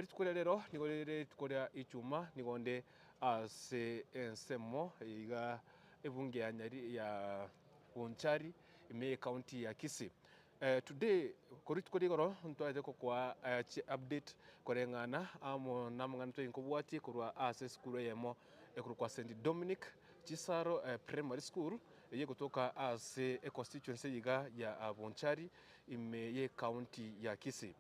Rituko ria rero nigo rire rituko ria Ichuma, nigo nde ase ensemo iga ebunge ya Nyari ya Bonchari ime ye county ya Kisii. Today korwa rituko ria igoro ntwaete gokoa chi update koreng'ana amo na amang'ana twari nkobwatie korwa ase esukuru eyemo ekorokwa St Dominic Chisaro Primary School eyio egotoka ase econstituency eye iga ya Bonchari ime ye county ya Kisii.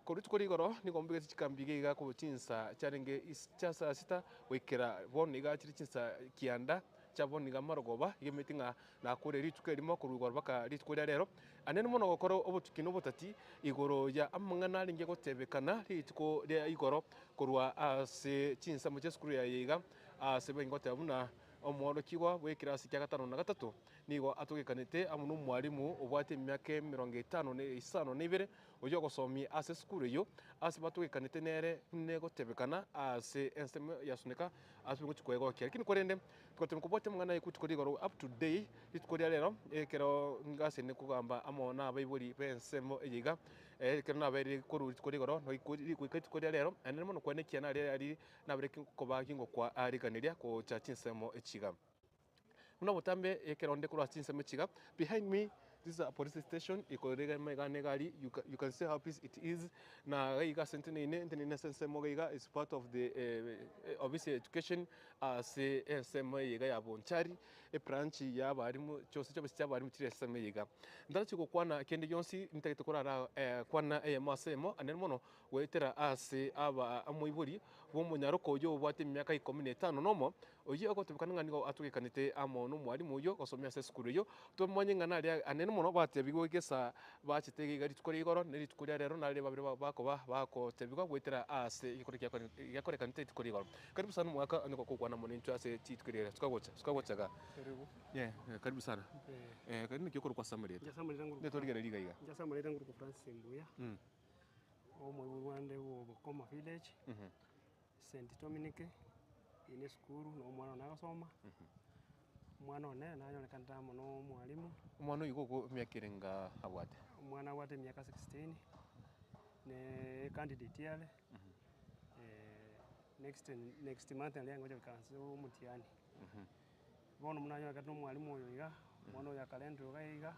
Korwa rituko ria igoro nigo mbegete chikambi iga iga korwa chinsa chiarenge chia saa sita goikera bono iga chire chinsa kianda chia bono iga marogoba, iga emanyete ng'a nakore rituko erimo korwa igoro mpaka rituko ria rero. Aye nere mono gokora obotuki na obotati igoro ya amang'ana arenge gotebekana rituko ria igoro korwa ase chinsemo chi'esukuru yaye iga, ase barenge goteba buna omworokigwa bw'ekerasi kia gatano na gatato nigo atogekanete amo nomwalimu obwate emiaka emerongo etano na isano na ibere, Oyio ogosomia ase esukuru eyio, ase batogekanete nere buna egotebekana ase ensemo ya Suneka ase gochia koegokia. Lakini korende togotema kobwatia amang'ana aye rituko ria igoro up to day, rituko ria rero ekero ngasende kogamba amo na abaibori b'ensemo eye iga, ekero nabeire korwa rituko ria igoro goika rituko ria rero, naende mono kwane ekiana aria aria nabere koba gingokwa riganeria gocha chinsemo echi iga. Buna botambe ekero onde korwa ase chinsemo echi iga, behind me this is a police station ikorire iga na egari you can you can see how peace it is na iga iga ase nteneine nteneine ase ensemo iga iga is part of the office ya education ase ensemo eye iga ya Bonchari, ebranch ya abalimu chionsi chiofisi chia abalimu chire ensemo eye iga. Ntarachi gokwana kende gionsi ntagete korara kwana eyemo ase eyemo naende mono goetera ase aba omoibori bw'omonyaroka oyio obwate emiaka ikomi na etano nomo, oyio ogotebekana ng'a nigo atogekanete amo nomwalimu oyio gosomia ase esukuru eyio. Tomanye ng'a naria anene mono batebigwe egesa bachete iga iga rituko ria igoro na rituko ria rero naria babere bakoba bagotebigwa goetera ase egekoro giakorekanete rituko ria igoro. Karibu sana omogaka onye gokwana mono intwe ase rituko ria rero. Suka gocha, suka gocha igaa. Karibu. Yeah, karibu sana. Eh. Karibu naki okorokwa ase amarieta? Inche ase amarieta ngorokwa. Nde torigereria iga iga. Inche ase amarieta ngorokwa Francis Mbuya. Omoibori bwande bwa Bukoma village, St Dominic, eye ne esukuru na omwana one agosoma, omwana one nanyorekanete amo na omwalimu. Omwana oyio igo emiaka ere nga abwate? Omwana abwate emiaka 16, ne candidate are, next next month naria agocha goika ase omotihani. Bono buna nanyorekanete na omwalimu oyo iga, omwana oyo akarentwa iga iga,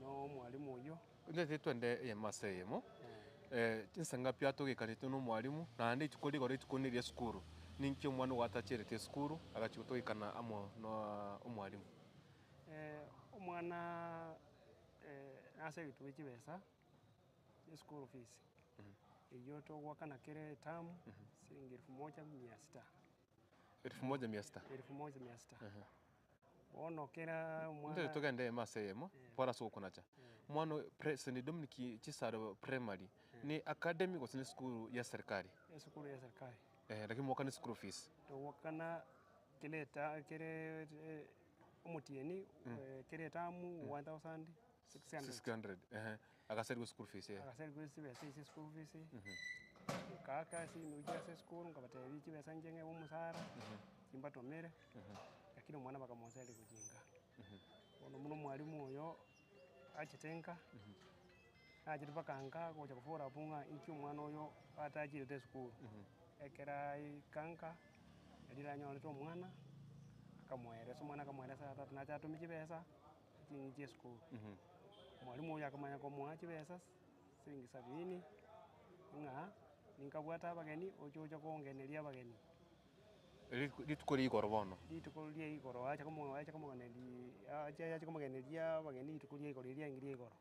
na omwalimu oyio. Ntete twende eyemo ase eyemo, chinsa ngapi atogekanete na omwalimu, naende rituko rigoro rituko neria esukuru, ninki omwana ogo atacherete esukuru agachia gotogekana amo na omwalimu? Omwana nase egetwe chibesa, eschool fees, eyio togoakana kera etamu, siringi elfu moja mia sita. Elfu moja mia sita. Elfu moja mia sita. Bono kera omwana. Intwe togende eyemo ase eyemo, bora ase okonacha. Omwana oyo pre St Dominic Chisaro Primary, ni academy gose ne esukuru ya serikali? Esukuru ya serikali. Eeh lakini mwakane school fees? Togwakana kera eta kera omotienyi, kera etamu 1600. 600, eeh. Agaserigwe school fees eh. Agaserigwe chibesa echi school fees, nkaaka ase inoki ase esukuru nkabatebia chibesa inche ng'ebe omosara, nimbatomere, lakini omwana bakamoseria gochia nka. Bono buna omwalimu oyo, achete nka, nachete mpaka nka gocha gofollow up ng'a inki omwana oyo atachirete esukuru. Ekero aika nka, riria anyorete omwana, akamoeresa omwana akamoeresa tata nache atome chibesa. Ching'iti esukuru. Omwalimu oyo akamanya komoa chibesa siringi sabini, ng'a ninkabwate abageni oche oche kongeneria abageni. Rituko ria igoro bono. Rituko ria igoro acha komo acha komogeneria ache ache komogeneria abageni rituko ria igoro riria riaenge ria igoro.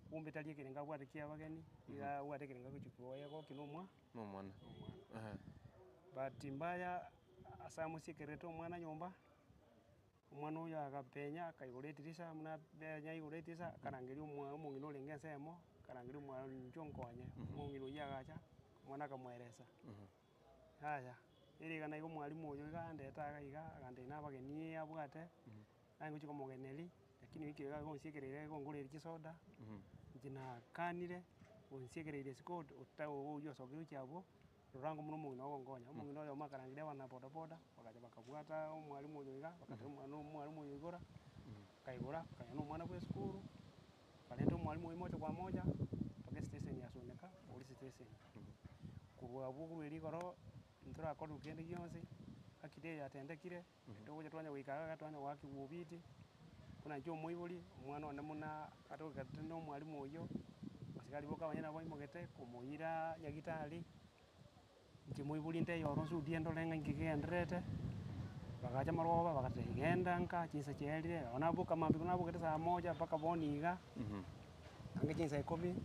Kumbe tari ekerengo abwate kia abageni, iga abwate ekerengo agochia koegokia na omwa Na omwana. na omwana. Bahati mbaya ase amosiekererete omwana nyomba. Omwana oyo agapenya, akaigora edirisa, buna apenya aigora edirisa, akarangeria omwa omong'ina orenge ensemo, akarangeria omwana inchuo nkonye, omong'ina oyio agacha, omwana akamoeresa, yaya, erigana iga omwalimu oyo iga andete iga iga, agantebia na abageni abwate, naye ngochia komogeneria, lakini oikire iga onsiekereire iga ongoreire chisoda, inche nakanire, onsiekereire isiko ota oywo osokire gochia abwo. Rora ng'a buna omong'ina ogonkonya, omong'ina oyomo akarangeria abana boda boda, bagacha bakabwata omwalimu oyo iga, bagateba omwana omwalimu oyo igora, akaigora, akagenda na omwana bwa esukuru, bakarenta omwalimu oyio moja kwa moja, mpaka esitesheni ya Suneka, police station. Korwa abwo korwa erio igoro, ntorakorerwa kende gionsi, akili eye yatendekire, togocha twanya goika iga iga twanya goakigwa obiti, buna inche omoibori, omwana one buna atogete na omwalimu oywo, abasigari boka abanyene nabo baimogete komoira nyagitari, inche moibori nteiyo oro nsudie ndore ng'a inki kegendererete, bagacha marogoba bagatebia genda nka chinsa chiaerire, nabo naboka mambia buna nabogete saa moja mpaka bono iga, ange chinsa ikomi,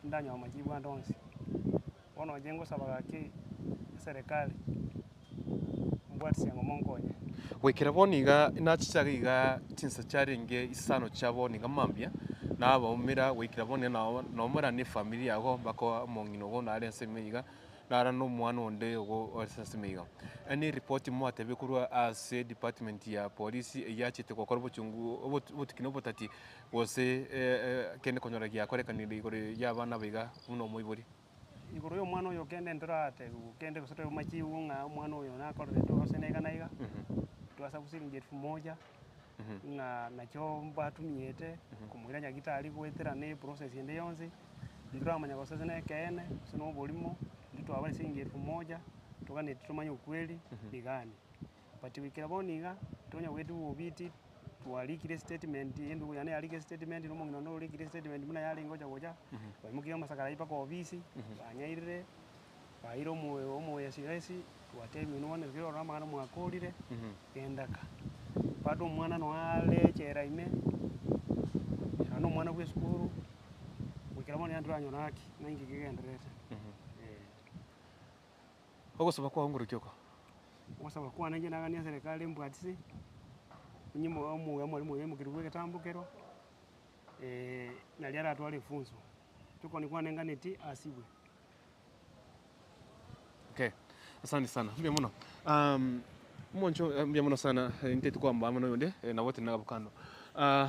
ndanyora majibu ande onsi. Bono inche ngosaba gaki eserekari, mbwatisia ng'a monkonye. Goikera bono iga nachiche iga chinsa chiarenge isano chia bono iga mambia, nabaumera goikera bono iga nao naumera na efamiri yago mpaka omong'ina ogo nare ensemo iga, nara na omwana onde ogo ore ase ensemo iga. Any report mwatebia korwa ase department ya polisi eywo yachete gokora obochungu obotuki na obotati gose kende konyora giakorekanire igoro ya abana aba iga buna omoibori? Igoro ya omwana oyo kende ntoratebiwa kende gose toegwe machibu ng'a omwana oyo nakoreretwe gose na iga na iga, twasabu siringi elfu moja, ng'a nachio mbatumiete komoira nyagitari goetera na eprocess ende yonsi, ntoramanya gose ase na ekeene gose na oborimo, intwe twabare siringi elfu moja, toganetie tomanye ukweli ni gani. But goikera bono iga, tonya goetiwa obiti, twarikire estatement, endugu yane yarika estatement, na omong'ina onde orikire estatement buna yarenge gocha gocha, baimokirie amasakara aywo mpaka ofisi, banyairire, baire omo omoyesiresi, twatebiwa inwe bono ekero ororo amang'ana mwakorire, genda ka. Bado omwana noe are echela ime, nonye na omwana bwa esukuru, goikera bono yaani toranyora haki, ng'a inki kegendererete, eh. Ogosaba kwao ngoroki oko? Ogosaba kwane inche nagania eserekari embwatisi, onye omo omuya omwalimu oyo oimokerwe bwa egetambo kero, naria aratware efunso, chikoni kwane nganeti asibwe. Okay, asante sana, mbuya mono. Omonche mbuya mono sana, ntaete kwamba amo na oyonde, nabo tari nagabwo kando.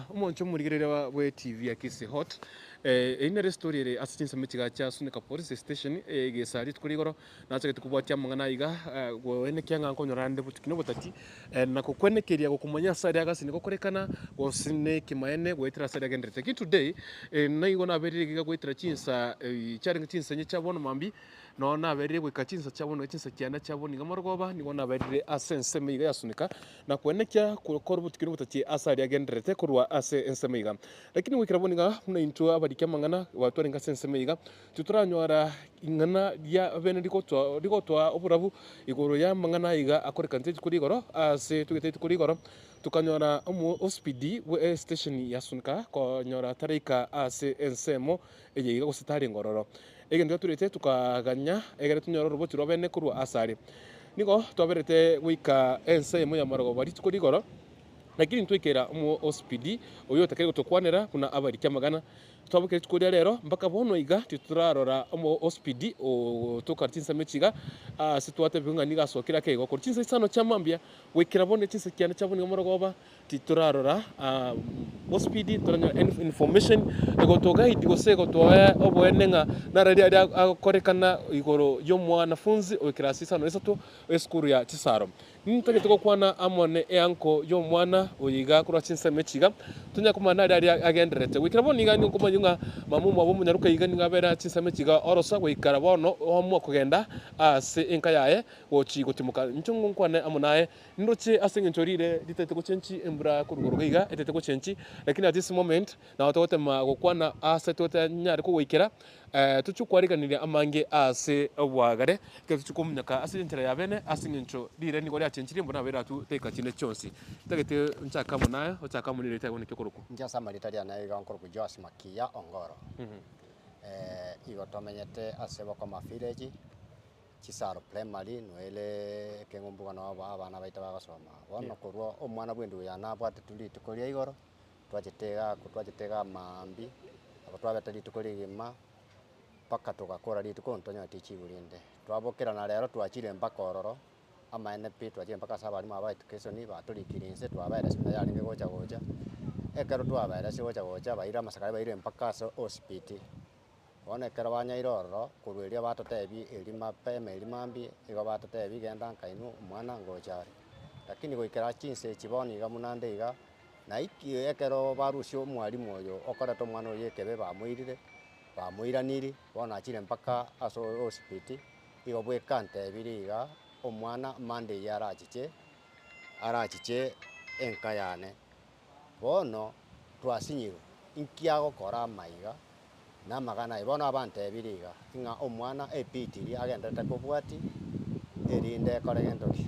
Omonche omorigereria wa bwe TV ya Kisii Hot, eyio nere estory ere ase chinsemo chiga chia Sunika Police Station, egesa rituko ria igoro, nachagete kobwatia amang'ana aiga, goenekia ng'a nkonyora ande botuki na obotati, na gokwenekeria gokomanya ase aria agasi nigo okorekana, gose na ekemanene goetera ase aria agendererete. Lakini today, naigo naberire iga goetera chinsa chiarenge chinsa inye chia bono mambia, Nonya naberire goika chinsa chia bono chinsa kianda chia bono iga morogoba, nigo naberire ase ensemo iga yasunika, na kwenekia gokora obotuki na obotachi ase aria agendererete korwa ase ensemo iga. Lakini goikera bono iga, buna intwe abariki amang'ana twarenge ase ensemo iga, titoranyora ing'ana ria bene rigotoa rigotoa oborabu igoro y'amang'ana aiga akorekanete rituko ria igoro, ase togete rituko ria igoro, tokanyora omo ospidi bwe estation ya Sunika konyora taraika ase ensemo eye iga gose tarenge ororo. Egento giaturete tokaganya egere tonyore oroboti rw'abene korwa asare. Nigo twaberete goika ense eyemo y'amarogoba rituko rigoro, lakini ntwaikera omo ospidi oyio otakeri gotokwanera buna abariki amagana. Twabokire rituko ria rero mpaka bono iga titorarora omo ospidi ogotoka chinsemo echi iga ase twatebigwe ng'a nigo asokire ake igo. Korwa chinsa isano chia mambia goikera bono chinsa kianda chia bono iga morogoba Titorarora ospeed toranyora any information egotoguide gose egotoa oboene ng'a naro riria agokorekana igoro ya omwanafunzi o class isano na isato esukuru ya chisaro. Ntagete gokwana amo ne eanko ya omwana oyo iga korwa chinsemo echi iga, tonyare komanya nare aria agendererete. Goikera bono iga nigo nkomanya ng'a mama omwabo omonyaroka iga nigo abere chinsemo echi iga orosa goikera bono oamua kogenda ase enka yaye gochi gotimoka. Inche ngonkwane amo naye Ndoche ase engencho rire ritaete gochenchi embura korwa igoro iga etaete gochenchi, lakini at this moment nabo togotema gokwana ase totanyare kogoikera, tochie kwariganiria amange ase obwagare, ekero tochia komunyaka ase enchera ya bene ase eng'encho rire nigo riachenchirie mbuna nabo eratwe dakika chinde chionsi. Ntagete nchake amo naye, ochake amo nere riria naki okorokwa. Inche ase amarieta riane iga nkorokwa Joash Makiya Ongoro, igo tomenyete ase Bokoma village. Chisaro Primary noere ekeng'umbu bono abana baito bagosoma. Bono korwa omwana bwa endugu yane abwatetwe rituko ria igoro, twachete iga ako twachete iga maambia, nabo twabete rituko rigima, mpaka togakora rituko ntonyore chibu rinde. Twabokerana rero twachire mpaka ororo, amaene pi twachire mpaka ase abalimu aba education batorikire inse twabaeresia buna yarenge gocha gocha, ekero twabaeresia gocha gocha baire amasakara baire mpaka ase hospiti. Bono ekero banyaire ororo, korwa erio batotebia erio mapema erio mambia, igo batotebia genda nka inwe omwana ngocha are. Lakini goikera chinsa echi bono iga buna nde iga, naiki ekero barusia omwalimu oyo okorete omwana oyo ekebe bamoirire, bamoiranirie, bono achire mpaka ase hospiti. Igo bweka ntebirie iga, omwana Monday eyio arachiche, arachiche enka yane. Bono twasinyirwe, inki agokora amaiga na amagana aye. Bono abantebirie iga, ng'a omwana epitiri agenderete kobwatia, erinde ekore gento ki?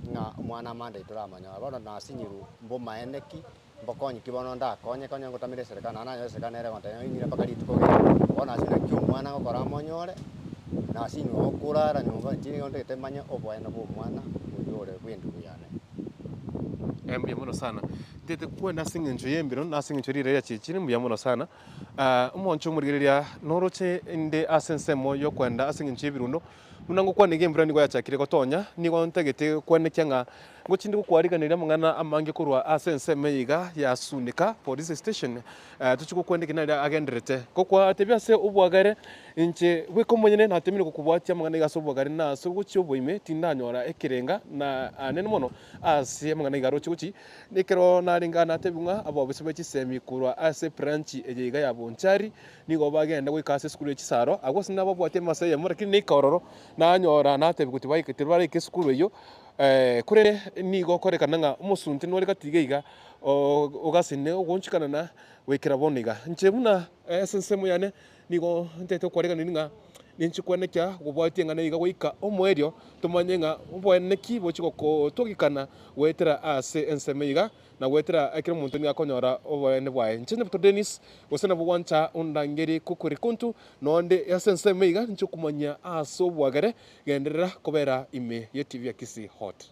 Ng'a omwana Monday toramonyore. Bono nasinyirwe mbomaene ki, mbokonyi ki bono ndakonye konya ngotamera eserekari, naende nanyora eserekari nere egontebia ng'a ing'ire mpaka rituko gete. Bono ase naki omwana ngokora amonyore, nasinyirwe gokorara nyomba inche nigo ntagete manye oboene bwa omwana oywo ore bwa endugu yane. Mbuya mono sana. Ntete kwenda ase eng'encho y'embiro na ase eng'encho riire riachichire mbuya mono sana. Omonche omorigereria noroche inde ase ensemo y'okwenda ase eng'encho y'ebirundo, buna ngokwana iga embura nigo yachakire gotonya, nigo ntagete kwenekia ng'a ngochinde gokwariganeria amang'ana amange korwa ase ensemo eye iga ya Sunika Police Station, tochie gokwenekia nari agendererete. Gokwatebia ase obwagare, inche bweka omonyene natemire gokobwatia amang'ana iga ase obwagare na ase ogochia oboime tindanyora ekerenga na anene mono ase amang'ana iga aroche gochia. Ekero narenge aa natebiwa ng'a abobisa be chisemi korwa ase ebranchi eye iga ya Bonchari nigo bagenda goika ase esukuru ye chisaro, agwo ase nababwatie emasa eyemo lakini naika ororo nanyora natebigwa tibaika tibaraika esukuru eyio, korende nigo okorekana ng'a omosunte nore gati iga iga ogasine ogoonchokana na goikera bono iga. Inche buna ase ensemo yane Nigo ntete okwareganeri ng'a ninche kwenekia gobwatia eng'ana iga goika omoerio, tomanye ng'a oboeneki bochia gotogikana goetera ase ensemo iga, na goetera ekero omonto nigo akonyora oboene bwaye. Inche Nyabuto Dennis, gose nabo gwancha ondangerie Kukurikuntu, nonde ase ensemo iga ninche okomanyia ase obwagere, genderera kobera ime ye TV ya Kisii Hot.